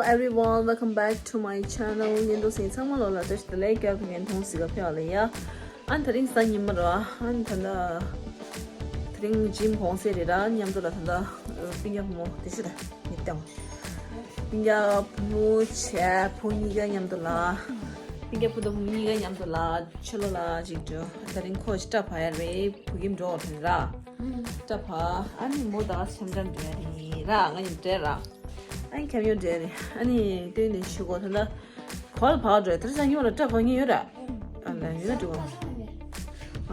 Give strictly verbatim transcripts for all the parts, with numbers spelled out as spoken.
Everyone, welcome back to my channel. ཉན་འདུག་སེ་ཚང་མ་ལོ་ལ་བཀྲ་ཤིས་བདེ་ལེགས། སྐྱབས་ངན་མཐོང་སི་ག་ཕེ་ཨ་ལེ་ཡ། ཨན་དེ་རིང་གཟའ་ཉི་མ་ར། ཨན་ད་ད་དེ་རིང་ཇིམ་གོང་སེ་རེད་ར། མཉམ་དུ་ལ་ད་ད་སྤུན་ཀྱག་བུ་མོ་དེ་ཤི་ད་ཡིད་བཏང་། སྤུན་ཀྱག་བུ་མོ་བྱས་བུ་གཉིས་ཀ་མཉམ་དུ་ལ། སྤུན་ཀྱག་བུ་དང་བུ་མོ་གཉིས་ཀ་མཉམ་དུ་ལ་ཕྱི་ལོགས་ལ་ཅིག་འགྲོ། དེ་རིང་ཁོ་ཅི་ཏྲ་ཕ་ཡ་རེད། བུ་ཁྱིམ་འགྲོ་བ་དེ་ར། ཏྲ་ཕ་ཨ་ནི་མོ་ད་འཆམ་འཆམ་འགྲོ་ཡ་རེད་ར། ང་ཡིན་འདྲ་ར། ཨ་ནི་ཁྱམ་ཡོད་འདྲ་རེད། ཨ་ནི་སྟོན་ནས་ཤི་གོ་ད་ལ། གོ་ལ་བག་འགྲོ་དེར་ས་ཉི་མ་ལ་སྐྲ་བག་ཉེ་ཡོད་ར། ཨ་ལ་ཡོད་ན་འགྲིག་གོ།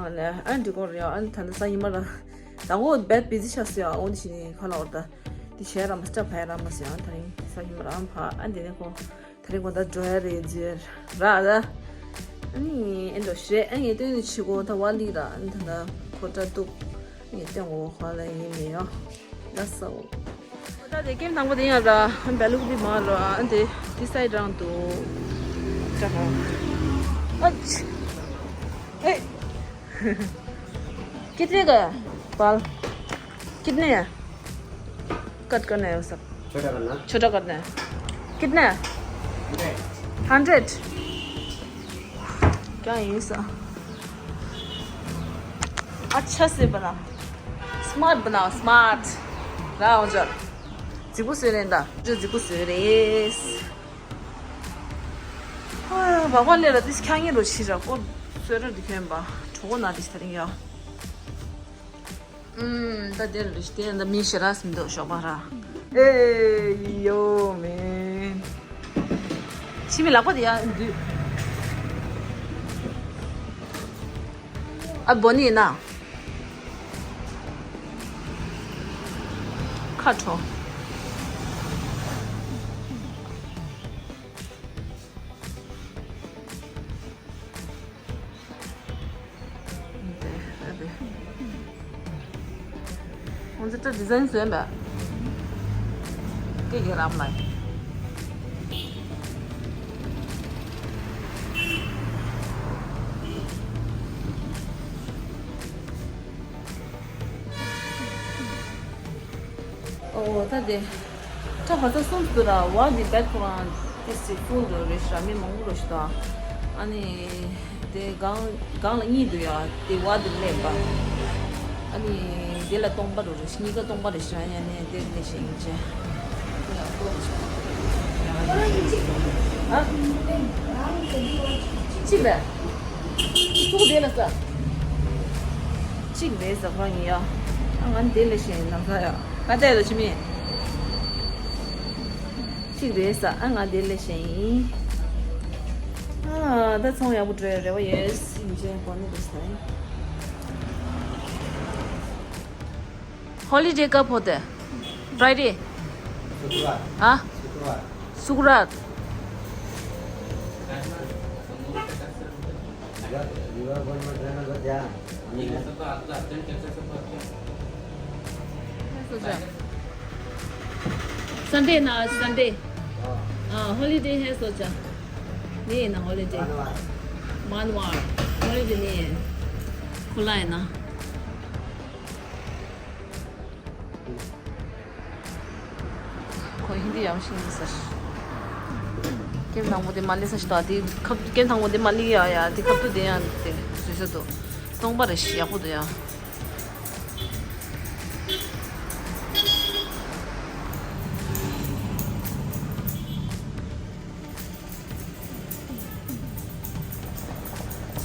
ཨ་ལ་ཨ་འགྲིག་གོ་རེད། ཨ་ནི་ད་ལྟ་ས་ཉི་མ་ལ་ད་གོ་བེད་བི་ཟི་ཆགས་སོང་ཡ། འོ་འདི་ཞིག་ནས་ཁ་ལ་འོར་ད་འདི་བྱས་ར་མ་སྐྲ་བག་ཡ་ར་མ་སོང་ཡ། ད་རིང་ས་ཉི་མ་ལ་ཨ་བག་ཨ་འདི་ནས་གོ། ད་རིང་གོ་ད་འགྲོ་ཡ་རེད་ཟེར་ར་ད། ཨ་ནི་ཨེ་འགྲོ་ཤེས་ཨ་ངས་སྟོན་ནས་ཤི་གོ་ད་བ་ལི་ར། ཨ་ནི་ད་ད་ཁོ་སྐྲ་གཏུབ། ངས་སྟོན་གོ་ཧ་ལ་ཡིན་མེད་ཡོ། ལ་སོ། ད་དེ་ཀེམ་དང་པོ་དེ་ཡང་ར། བེ་ལུག་དེ་མ་ར། ཨ་དེ་དེ་སའི་རང་དུ། ཀྲ་ཧོ། ཨ་ཆ། ཨེ། कितने का है बाल? कितने है? कट करना है वो सब। छोटा करना। छोटा करना है। कितना है? हंड्रेड। क्या है ये सब? अच्छा से बना। स्मार्ट बनाओ, स्मार्ट। राव जर। जिगु से रेंदा। जो जिगु से रेस। ཨ། བག་པ་ལས་ལ་ཏིས་ཁྱང་ངེ་རོ་ཤི་ར་ཀོ། སོས་ར་འདི་ཁྱོན་པ། གྲོགས་ན་ཏིས་ཐ་རིང་ཡ། ཨུམ། ད་དེར་རིས་དེ་འདི་མི་ཤི་ར་སིམ་དོ་ཤོག་པ་ར། ཨེ་ཡོ་མེན། ཕྱི་མི་ལག་པ་དེ་ཡ་འདུས། ཨ་བོ་ནི་ཡིན་ན། ཁ་དྲོ། ཁོང་ཚོ་ད་ཌི་ཛའིན་བཟོས་པས། སྐད་ཀྱི་རམ་ལ། ཨོ་ད་དེ། ཁྲ་བ་ཚ་གསུམ་སུ་ར་བ་འདི་བེད་ཁོ་རང་ཏི་སི་ཕུལ་དུ་རེ་ཤ་མི་མང་པོ་རོ་ཤི་ད། ཨ་ནི་དེ་གང་གང་ལ་གཉིས་འདུག་ཡ། དེ་བ་འདི་ལེན་པ། ཨ་ནི་དེ་ལ་སྟོང་པ་རོ་རེ་ཤ་གཉིས་ཀ་སྟོང་པ་རེ་ཤ་ཡ་ནི་དེ་ལེ་ཤ་ཡིན་ཅེ། ཨ། གཅིག་རེད། ཚུགས་དེ་ལ་ས། གཅིག་རེད་ཟ་ཁང་ཡིན་ཡ། ཨ་ང་འདི་ལས་གཞན་ནང་ས་ཡ། ཁ་བལྟས་ལ་ཕྱི་མི། གཅིག་རེད་ཟ། ཨ་ང་འདི་ལས་གཞན་ཡིན། ཨ་ད་ཚོང་ཡག་པོ་འགྲོ་ཡ་རེ་བ་ཡོད། ཡིན་ཅན་གོ་ནི་རེད་ས་ཡིན། Holiday कब होता है? Friday? शुक्रवार। हाँ? शुक्रवार। शुक्रवार। संडे ना, आज संडे। हाँ, हॉलीडे है, सोचा। नहीं है ना हॉलीडे। मानवार। मानवार। हॉलीडे नहीं है। खुला है ना। ཁོ་ཧིན་དི་ཡང་ཤེས་ཡིན་ཟེར། ཀེམ་དང་པོ་དེ་མ་ལི་ས་ཞིག་དང་དེ་ཁབ་ཀེམ་དང་པོ་དེ་མ་ལི་ཡ་ཡ་དེ་ཁབ་ཏུ་དེ་ཡང་དེ་བཟོས་ས་འདུག་སྟོང་པ་རེ་ཞིག་ཡག་པོ་འདུག་ཡ།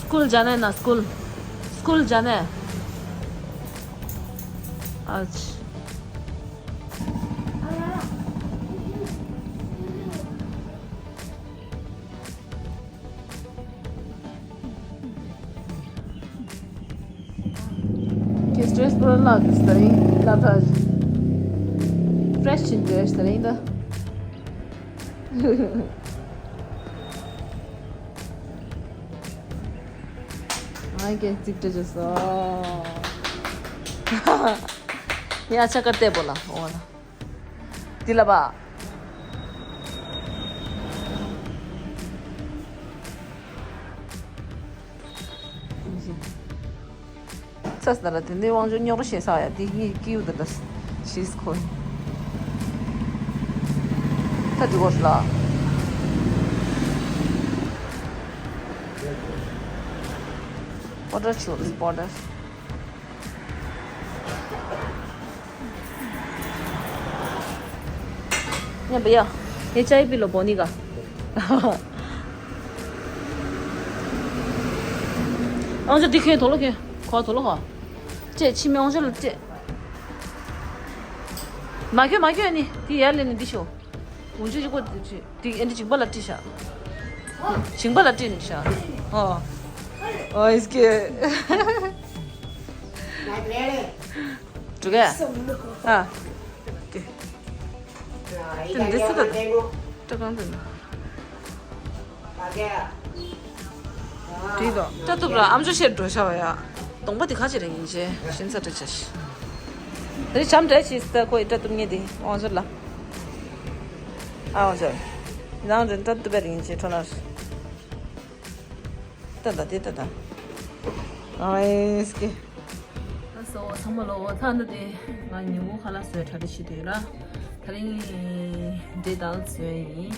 स्कूल जाना है ना, स्कूल, स्कूल जाना है। आज। ཁྱེད་ཌི་རེ་སི་པུ་ར་བརླག་གི་ཟེར་ཡིན། བརླག་ཐག་ཕི་རེ་ཤི་ཕྱིན་འདྲ་ཟེར་ཡིན་ད། ང་གིས་རྩིག་སྤྲད་བྱས་སོ། ཡ་ཆ་ཀར་ཏེ་བོ་ལ་འོ་ལ། འདི་ལ་བ། ཚ་ས་ལ་དེ་འདྲའི་དབང་ཆ་རྙོག་ར་བཤད་ས་ཡ། དེ་གཉིས་ཀྱིས་འདི་འདྲ་ཞིག་ཁོ། ད་ འདི་གོ་ལ། པོ་ཏར་ཆུ་པོ་ཏར། ཉན་པ་ཡ། ངས་ཅའི་པི་ལོ་བོ་ནི་ག། ཨང་ཅོ་འདི་ཁྱོད་དོ་ལོ་ཁྱོད། ཁོ་དོ་ལོ་ཁོ། ཅེ་ཕྱི་མི་ཨང་ཅོ་ལ་ཅེ། མ་ཁྱོད་མ་ཁྱོད་ནི་འདི་ཡར་ལེན་ནི་འདི་ཤོ། འུན་ཆུ་ཅིག་པོ་འདི་ཅི། འདི་ཨེ་འདི་ཞིང་པ་ལ་སྤྲད་ཤག་ཞིང་པ་ལ་སྤྲད་ནི་ཤག་ཨོ། ཨོ་ཨིས་ཀེ། འགྲོ་གས། ཨ། ཏེ། ཏེ་འདི་སུ་ག་སྤྲད་གང་ཟེར་ན། དྲིས་དོ། སྐྲ་གཏུབ་ར་ཨམ་ཅོག་བཤད་འགྲོ་ཤ་བ་ཡ། གདོང་པ་དེ་ཁ་ཅིག་རེད་ཡིན་ཅེ་ཤིན་ས་སྐྲ་ཆ་ཤི། དེ་རིང་བྱམས་འདྲ་ཆེ་ས་ཁོ་ཡི་སྐྲ་གཏུབ་ངེས་དེ་དབང་ཟོར་ལ། ཨ་དབང་ཟོར། ནང་དུ་སྐྲ་གཏུབ་པ་རེད་ཡིན་ཅེ་ཁྲོ་ནར། ཏ་ཏ་དེ་ཏ་ཏ། ཨ་ཨེ་སྐེ། ཨ་སོ་ཚང་མ་ལོ་ཐ་ན་དེ་ང་ཉིན་མོ་ཁ་ལག་བཟོས་གྲ་སྒྲིག་བྱེད་དུས་ར། ད་རིང་འབྲས་དལ་བཟོས་ཡིན།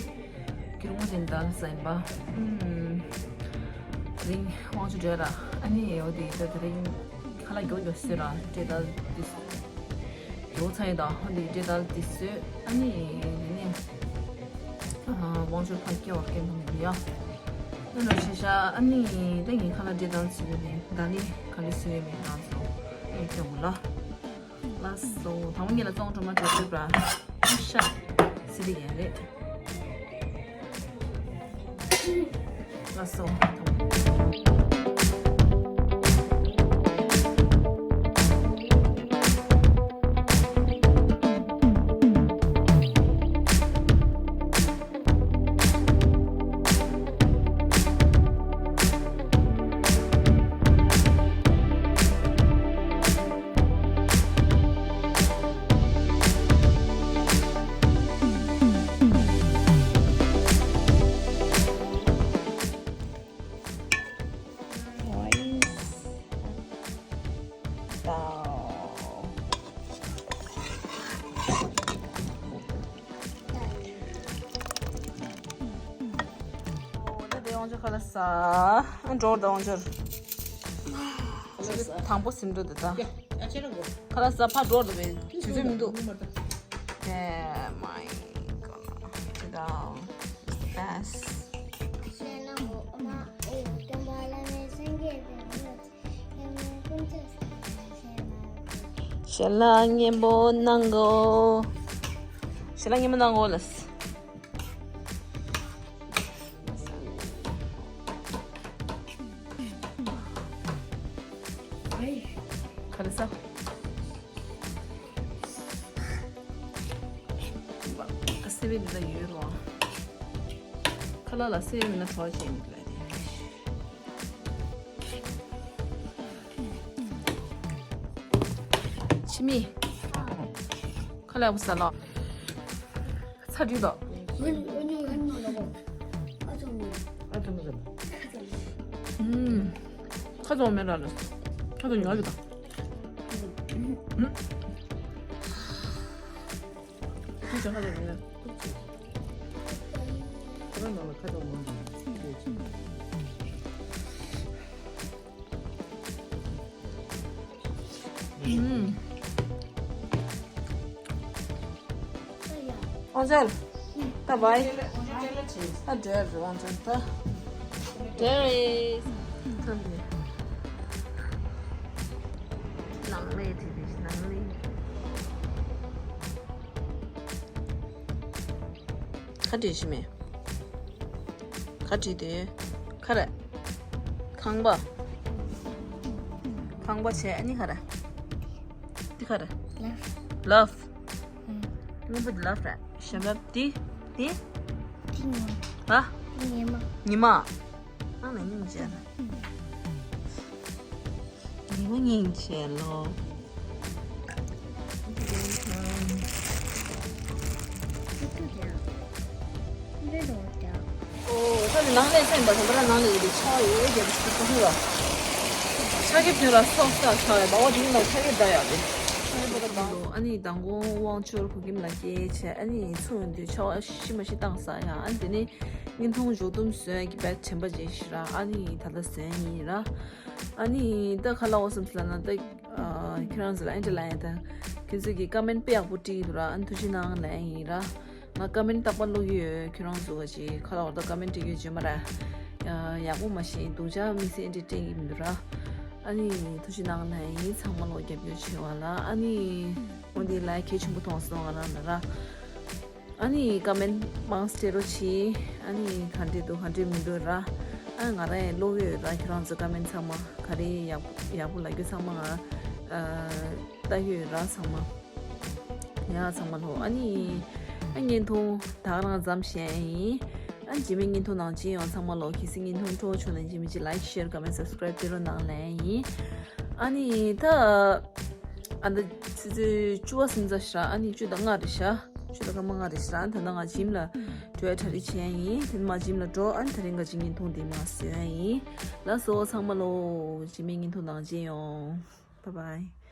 སྐྱུར་མོ་དེ་འདར་ས་ཡིན་པ། ཨུམ། དེ་རིང་དབང་ཆུ་འདྲ་ར། ཨ་ནི་འོ་དེ་ད་དེ་རིང་ཁ་ལག་མགྱོགས་མགྱོགས་བཟོས་ར་འབྲས་དལ་དེ་བཟོས། མགྱོགས་ཚ་ཡིན་ད་ཧོ་དེ་འབྲས་དལ་དེ་བཟོས། ཨ་ནི་དེ་ནས་ཨ་དབང་ཆུ་ཕར་སྐྱེལ་བར་སྐྱེལ་མ་མི་འདུག་ཡ། ཨ་ནི་ཤ་ཤ་ཨ་ནི་ད་ངས་ཁ་ལག་འབྲས་དལ་བཟོས་པ་དེ་ད་ནི་ག་ལེ་བཟོས་ཡོད་མེད་རང་ཚོ་ཨེ་སྐྱོ་བོ་ལ། ལགས་སོ། དང་པོ་ཉིད་ལ་བཙོང་འགྲོ་མ་འགྲོ་ཐུབ་ར། ཤ། སི་རི་ཡན་རེད། ལགས་སོ། ད་དེ་ཡོང་ཆ་ཁ་ལག་ཟ། ཨ་འགྲོ་ད་ཡོང་ཆ། དང་པོ་ཟིན་འགྲོ་དེ་ད། ཁ་ལག་ཟ་ཕར་འགྲོ་དེ་བས་དུས་ཚོད་མི་འདུག་དེ་མའི་ཀོ་དེ་ད་བེས། ཞལ་ལག་སྙན་པོ་གནང་གོ་ཞལ་ལག་སྙན་པོ་གནང་གོ་ལགས། ག་རེ་ཟ། སེ་བའི་འདི་ལ་ཡོད་རོ། ཁ་ལག་ལ་སེ་བའི་མི་ན་གྲོགས་བྱེད་འདི་ལ་དེ། ཕྱི་མི། ཁ་ལག་བུ་ཟ་ལོ། ཚ་དྲི་དོ། ཁ་ཚོང་མེད་ར་ལ། ཁ་ཚོང་ཉོ་རྒྱུ་དང་། ཁྱེད་ཚོ་ཧ་ལས་ཡིན་ན། ཁོ་རང་ནང་ལ་ཁ་ཐོག་མང་པོ་ཡོད་ཅིང་། ཨང་ཅལ། ད་བའི། ད་འབྲས་རེད་ཨང་ཅལ་ད། འབྲས་རེད། ད་འདི། ནང་ལས་དེ་རེད་ནང་ལས། ཁ་བྲིས་ཤི་མེད། ཁ་བྲིས་ཏེ། ཁ་རེད། ཁང་པ། ཁང་པ་བྱས་ཨ་ནི་ཁ་རེད། འདི་ཁ་རེད། Love། Love། ཨང་། སྔོན་པོ་འདི་love་རེད། ཞབས་ལ་འདི། འདི། འདི་ཉི་མ། ཧ། འདི་ཉི་མ། ཉི་མ། ཨང་ན་སྙིང་རྗེ་ལ། ཉི་མ་སྙིང་རྗེ་ལོ། ཨོ། ས་ནི་ནང་ལས་སེམས་པ་དེ་འདྲ་ནང་ལས་ཡོད་པའི་ཆ་ཡོད་རྒྱབ་སུ་སོང་ལ། ཆ་ཁེབས་དོན་ལ་སོགས་ས་ཆ་ཡ་མ་འོ་དེ་ཡིན་ལ་ཆ་ཁེབས་ད་ཡ་དེ། ཨ་ནི་མདང་དགོང་དབང་ཆོར་བོད་ཁྱིམ་ལ་སྐྱེལ་བྱས། ཨ་ནི་ཚུར་ཡོང་དུས་ཆར་པ་ཤི་མ་ཤི་བཏང་ཚར་ཡ། ཨ་ནི་དེ་ནས་བརྙན་ཐུང་མཇུག་བསྡོམས་བཟོ་ཡ་གི་བེག་དྲན་པ་བརྗེད་ཤག་ར། ཨ་ནི་ད་ལྟ་བཟོ་ཡ་ཡིན་ར། ཨ་ནི་ད་ག་ལབ་དགོས་བསམ་སོང་ལབ་ན། ད་ཁྱེད་རང་ཚོ་ལ་ཨེ་འདྲ་ལབ་ཡ། ད་ཁྱེད་ཚོ་གིས་ཀོ་མེན་དཔེ་ཡག་པོ་བྲིས་འདུག་ར། ཨ་ནི་ཐུགས་རྗེ་གནང་ལབ་ཡ་ཡིན་ར། ང་ཀོ་མེན་རྟག་པར་ཀློག་གི་ཡོད། ཁྱེད་རང་ཚོ་ག་ཅིག་ག་ལབ་དགོས། ད་ཀོ་མེན་བྲིས་ཡོད་བརྗོད་མ་ར། ཡག་པོ་མ་ཤེས། སྡུག་ཅག་དམིགས་བསལ་འདི་སྤྲད་ཀྱི་མི་འདུག་ར། ཨ་ནི་ཐུགས་རྗེ་གནང་ལབ་ཡ་ཡིན། ཚང་མ་ལོ་རྒྱབ་སྐྱོར་བྱེད་པ་ལ། ཨ་ནི་འོ་འདི་ལ་གལ་ཆེན་པོ་མཐོང་སོང་ང་རང་ལ་ར། ཨ་ནི་ཀོ་མེན་མང་སྤྲད་རོགས་གྱིས། ཨ་ནི་ག་འདྲས་འདུག་ག་འདྲས་མི་འདུག་ར། ཨ་ང་རང་ཡང་ཀློག་གི་ཡོད་ར། ཁྱེད་རང་ཚོ་ཀོ་མེན་ཚང་མ་ག་རེ་ཡག་ཡག་པོ་ལབ་རྒྱུ་ཚང་མ་ང་ལྟ་གི་ཡོད་ར། ཚང་མ་ཡ་ཚང་མ་ལོ། ཨ་ནི་ཨ་བརྙན་ཐུང་ད་ག་རང་མཚམས་བཞག་ཡིན། ཨ་རྗེས་མའི་བརྙན་ཐུང་ནང་མཇལ་ཡོང་། ཚང་མ་ལོ། གལ་སྲིད་བརྙན་ཐུང་སྤྲོ་བོ་བྱུང་ན་རྗེས་མི་ཅིག་ལའིཀ་ཤེར་ཀོ་མེན་སབ་སི་ཀ་རེབ་སྤྲད་རོགས་གནང་ལབ་ཡ་ཡིན། ཨ་ནི་ད་ཨ་ད་ཆུ་ཚོད་བཅུ་པ་ཟིན་ཚར་ཤག་ར། ཨ་ནི་བཅུ་དང་ལྔ་རེད་ཤག་བཅུ་དང་སྐར་མ་ལྔ་རེད་ཤག་ར། ད་ལྟ་ང་ཇིམ་ལ་འགྲོ་ཡ་གྲ་སྒྲིག་བྱེད་ཡ་ཡིན། དེ་ནས་མ་ཇིམ་ལ་འགྲོ། ཨ་ནི་དེ་རིང་ག་ཅིག་བརྙན་ཐུང་འདི་མ་བཟོ་ཡ་ཡིན། ལགས་སོ། ཚང་མ་ལོ། རྗེས་མའི་བརྙན་ཐུང་ནང་མཇལ་ཡོང་། Bye bye.